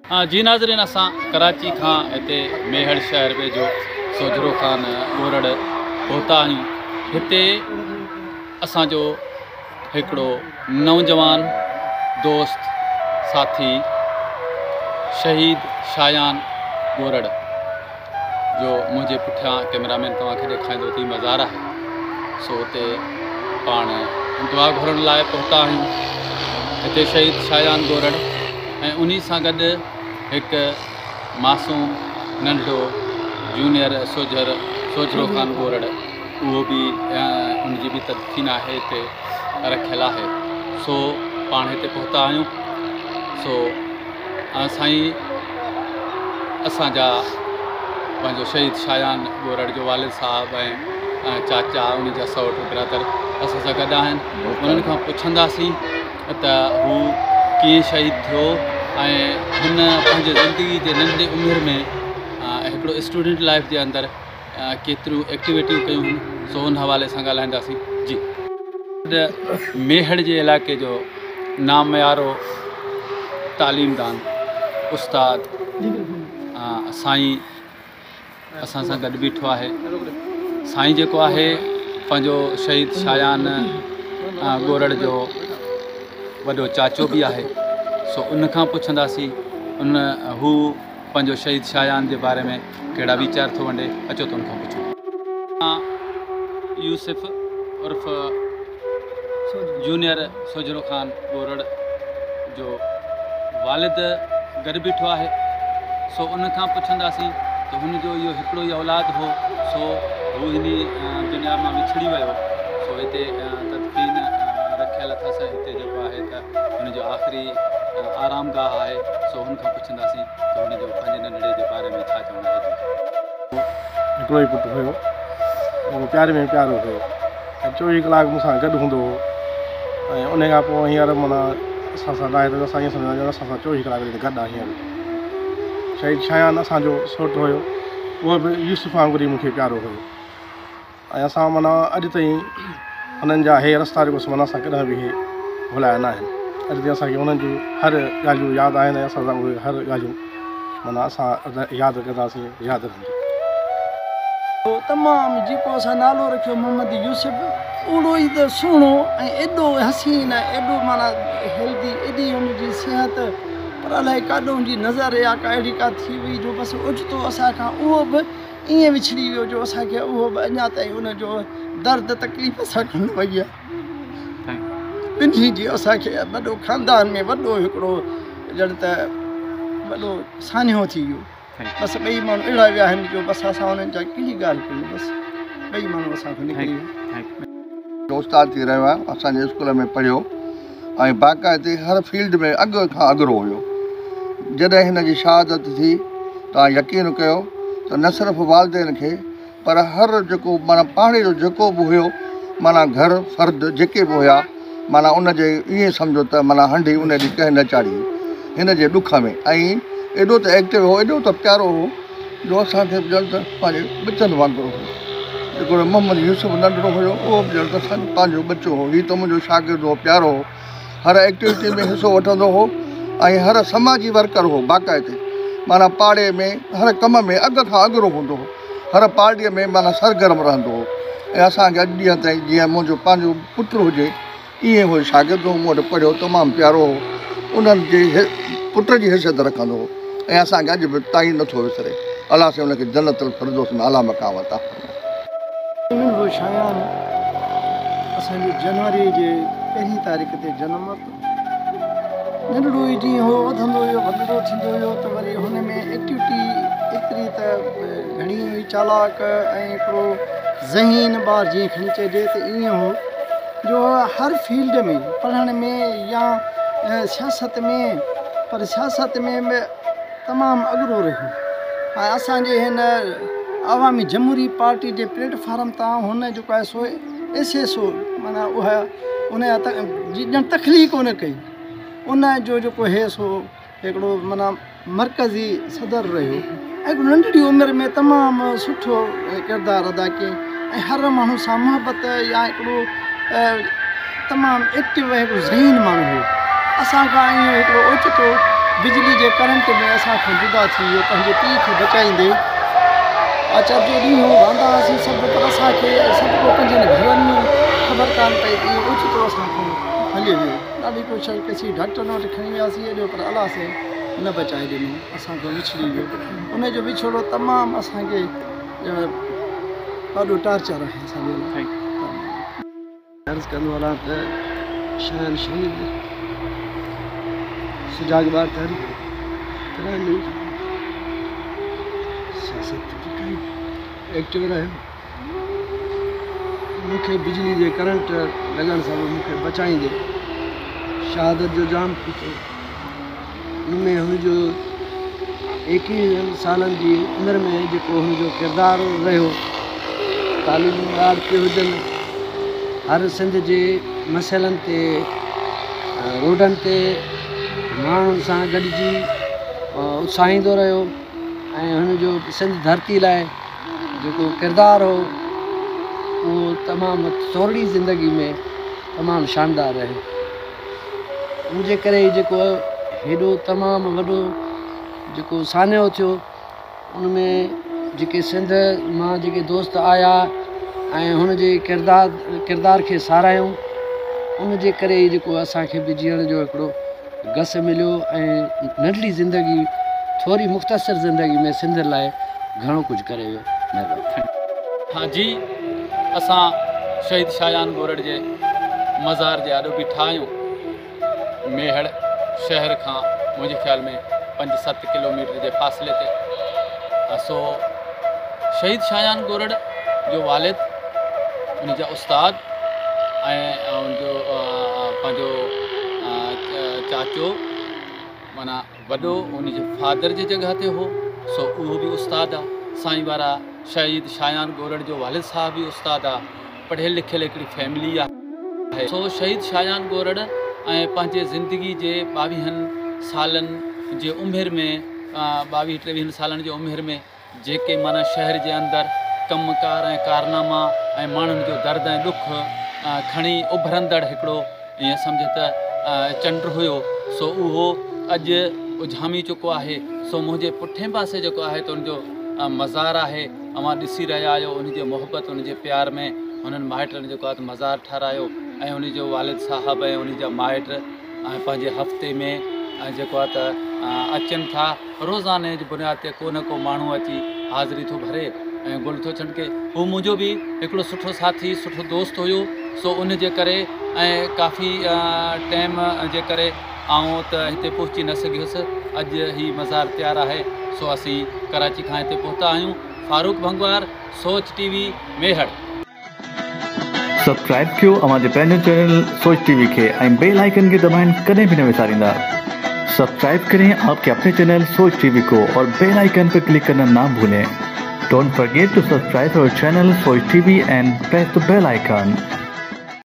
جي ناظرين اسان ڪراچي کان هتي ميهڙ شهر ويجهو سوجهرو خان ڳورڙ پهتا آهيون. هتي اسان جو هڪڙو نوجوان دوست ساٿي شهيد شايان ڳورڙ جو منهنجي پٺيان ڪئميرا مين توهان کي ڏيکائيندو ته هي مزار آهي سو اتي پاڻ دعا گهرڻ لاء پهتا آهيون. هتي شهيد شايان ڳورڙ ۽ انهي سان گڏ هڪ معصوم ننڍڙو جونيئر سوجهر سوجهرو خان ڳورڙ اهو به ان جي به تدفين آهي هتي رکيل آهي سو پاڻ هتي پهتا آهيون سو سائين اسان جا پنهنجو شهيد شايان ڳورڙ جو والد صاحب ۽ چاچا ان جا سئوٽ برادر اسان سان گڏ آهن انهن کان پڇنداسين ته هو ڪيئن شهيد ٿيو ۽ هن پنهنجي زندگي جي ننڍڙي عمر ۾ هڪڙو اسٽوڊنٽ لائف جي اندر ڪيتريون ايڪٽيوٽيون ڪيون هن سو ان حوالي سان ڳالهائينداسين جي. ميهڙ جي علائقي جو ناميارو تعليمدان استاد سائين اسان سان گڏ بيٺو آهي. سائين جيڪو آهي پنهنجو شهيد شايان ڳورڙ جو وڏو چاچو به آهي سو ان کان پڇنداسين ان هو پنهنجو شهيد شايان جي باري ۾ ڪهڙا ويچار ٿو ونڊي اچو ته ان کان پڇون. يوسف عرف جونيئر سوجهرو خان ڳورڙ جو والد گڏ بيٺو آهي سو ان کان پڇنداسين ته هن جو اهو هڪڙو ئي اولاد هو سو هو هن دنيا مان وڇڙي ويو سو هتي تدفين رکيل اٿس هتي جيڪو آهي ته هن جو آخري آرام گاهه آهي سو هن کان پڇنداسين ته هن جو پنهنجي ننڍڙي جي باري ۾ ڇا چوڻ آهي جي. هڪڙو ئي پٽ هيو جيڪو پياري ۾ پيارو هيو ۽ چوويهه ڪلاڪ مون سان گڏ هوندو هو ۽ انهي کان پوء هينئر معنيٰ اسان سان ناهي ته اسان ائين سمجهندا آهيون ڄڻ اسان سان چوويهه ڪلاڪ گڏ آهي هينئر شهيد شايان اسان جو سوٽ هيو اهو به يوسف وانگر ئي مون کي پيارو هيو ۽ اسان معنيٰ اڄ تائين هنن جا هي رستا جيڪو سو معنيٰ اسان ڪڏهن به هي ڀلايا نه آهن. اڄ تائين اسان کي انهن جون هر ڳالهيون ياد آهن ۽ اسان سان اهي هر ڳالهيون معنيٰ اسان ياد ڪنداسين ياد رهنديون. تمام جيڪو اسان نالو رکيو محمد يوسف اوڙو ئي ته سهڻو ۽ ايڏو حسين ۽ ايڏو معنيٰ هيلدي ايڏي هن جي صحت پر الائي ڪاڏو هن جي نظر يا ڪا اهڙي ڪا ٿي وئي جو بس اوچتو اسان کان اهو به ائين وڇڙي ويو جو اسان کي اهو به اڃا تائين ان جو درد تڪليف اسان کان نه وئي آهي. ٻنهي جي اسان کي وڏو خاندان ۾ وڏو هڪڙو ڄڻ ته وڏو سانحو ٿي ويو. بس ٻئي ماڻهو اهڙا ويا آهن جو بس اسان انهن جا ڪهڙي ڳالهه ڪيون بس ٻئي ماڻهو اسان کان نڪري ويا. جو استاد ٿي رهيو آهي اسان جي اسڪول ۾ پڙهيو ۽ باقاعدي هر فيلڊ ۾ اڳ کان اڳرو هيو. جڏهن هن جي شهادت ٿي توهان يقين ڪيو ته نه صرف والدين کي پر هر جيڪو معنيٰ پاڙي جو جيڪو به هيو معنيٰ گهر فرد جيڪي به هيا معنيٰ ان جي ائين سمجهو ته معنيٰ هنڊي ان ڏينهن ڪنهن نه چاڙهي هن جي ڏک ۾ ۽ ايڏو ته ايڪٽو هو ايڏو ته پيارو هو جو اسان کي به ڄڻ ته پنهنجي ٻچن وانگر هو. هڪڙو محمد يوسف ننڍڙو هيو، اهو به ڄڻ ته اسان جو پنهنجو ٻچو هو. هي ته منهنجو شاگرد هو، پيارو هو. هر ايڪٽيوٽي ۾ حصو وٺندو هو ۽ هر سماجي ورڪر هو باقاعدي معنيٰ پاڙي ۾ هر ڪم ۾ اڳ کان اڳرو هوندو هو. هر پارٽيء ۾ معنيٰ سرگرم رهندو هو ۽ اسان کي اڄ ڏينهن تائين جيئن منهنجو پنهنجو پٽ هجي ائين هو شاگرد هو، مون وٽ پڙهيو، تمام پيارو هو، انهن جي پٽ جي حيثيت رکندو هو ۽ اسان کي اڄ به تائين نٿو وسري. الله سائين ان کي جنت الفردوس ۾ اعليٰ مقام عطا فرمائي. ننڍڙو شايان اسان جو جنوري جي پهرين تاريخ تي جنم ورتو. ننڍڙو ئي جيئن هو وڌندو ويو وڏڙو ٿيندو ويو ته وري هن ۾ ايڪٽيوٽي ايتري ته گهڻي هئي چالاڪ ۽ هڪڙو ذهين ٻار جيئن کڻي چئجي ته ائين هو. جو هر فيلڊ ۾ پڙهڻ ۾ يا سياست ۾ پر سياست ۾ به تمام اڳرو رهيو ۽ اسان جي هن عوامي جمهوري پارٽي جي پليٽ فارم تان هن جيڪو آهي سو ايس ايس او معنيٰ اها ان جي ڄڻ تخليق ان ڪئي ان جو جيڪو هي سو هڪڙو معنيٰ مرڪزي صدر رهيو ۽ هڪڙو ننڍڙي عمر ۾ تمام سٺو ڪردار ادا ڪيائين ۽ هر ماڻهو سان محبت يا هڪڙو تمام ايڪٽو ۽ هڪڙو ذهين ماڻهو هو اسان کان ائين هڪڙو اوچتو बिजली जे करंट में असां जुदा थी वियो पंहिंजे पीउ खे बचाईंदे। आचार जो ॾींहुं हो, वांदा हुआसीं सभु, पर असांखे सभु को पंहिंजनि घरनि में ख़बर कान पई त इहो ओचितो असांखां हली वियो। ॾाढी कोशिशि कईसीं, डॉक्टरनि वटि खणी वियासीं एॾो, पर अलाह साईं न बचाए ॾिनो, असांखां विछड़ी वियो। उनजो विछोड़ो तमामु असांखे ॾाढो टार्चर आहे असांजे लाइ। अर्ज़ु कंदो हलां त शान शहीद सुजाग ॿार तहरीक सियासत एक्टिव रहियो। मूंखे बिजली जे करंट लॻण सां मूंखे बचाईंदे शहादत जो जाम पीतो। उन में हुनजो 21 सालनि जी उमिरि में जेको हुनजो किरदारु रहियो, तालीमी ॻाल्हि ते हुजनि, हर सिंध जे मसइलनि ते, रोडनि ते माण्हुनि सां गॾिजी उत्साहींदो रहियो ऐं हुनजो सिंध धरती लाइ जेको किरदारु हो उहो तमामु थोरी ज़िंदगी में तमामु शानदार रहियो। उनजे करे जेको हेॾो तमामु वॾो जेको सानियो थियो, उनमें जेके सिंध मां जेके दोस्त आया ऐं हुनजे किरदार खे सराहियूं, उनजे करे ई जेको असांखे बि जीअण जो हिकिड़ो गस मिलियो ऐं नंढड़ी ज़िंदगी, थोरी मुख़्तसर ज़िंदगी में सिंध लाइ घणो कुझु करे वियो। महिरबानी। हा जी, असां शहीद शाहजहान गोरड़ जे मज़ार जे आॾो बीठा आहियूं। मेहड़ शहर खां मुंहिंजे ख़्याल में 5-7 किलोमीटर जे फ़ासिले ते। सो शहीद शाहजहान गोरड़ जो वालिद, उन जा उस्ताद ऐं उनजो पंहिंजो चाचो माना वॾो उनजे फादर जे जॻह ते हो, सो उहो बि उस्ताद आहे। साईं वारा शहीद शाहजहान गोरड़ जो वालिद साहिबु बि उस्ताद आहे। पढ़ियल लिखियल हिकिड़ी फैमिली आहे। सो शहीद शाहजहान गोरड़ ऐं पंहिंजे ज़िंदगी जे 22 सालनि जे उमिरि में, 22-23 सालनि जे उमिरि में जेके माना शहर जे अंदरि कमु कार ऐं कारनामा ऐं माण्हुनि जो दर्द ऐं ॾुख खणी उभरंदड़ हिकिड़ो ईअं सम्झ त चंड हुयो, सो उहो अॼु उझामी चुको आहे। सो मुंहिंजे पुठे पासे जेको आहे त उनजो मज़ार आहे, अवां ॾिसी रहिया आहियो। उनजी मोहबत, उनजे प्यार में हुननि माइटनि जेको आहे त मज़ार ठारायो ऐं उनजो वालिद साहब ऐं उनजा माइट ऐं पंहिंजे हफ़्ते में जेको आहे त अचनि था। रोज़ाने जी बुनियाद ते को न को माण्हू अची हाज़िरी थो भरे ऐं गुल थो छणके। हू मुंहिंजो बि हिकिड़ो सुठो साथी, सुठो दोस्त हुयो। सो उन जे करे ऐं काफ़ी टाइम जे करे आउं त हिते पहुची न सघियुसि। अॼु ही मज़ार तयारु आहे। सो असीं कराची खां हिते पहुता आहियूं। Farooq Bhangwar, Soch TV, Mehar. Subscribe कयो अव्हांजे पंहिंजो चैनल सोच टीवी खे ऐं बेल आइकन खे दबाइण कॾहिं बि न विसारींदा। सब्सक्राइब करें आपके अपने चैनल सोच टीवी को और बेल आइकन पर क्लिक करना ना भूलें। Don't forget to subscribe our channel Soch TV and press the bell icon.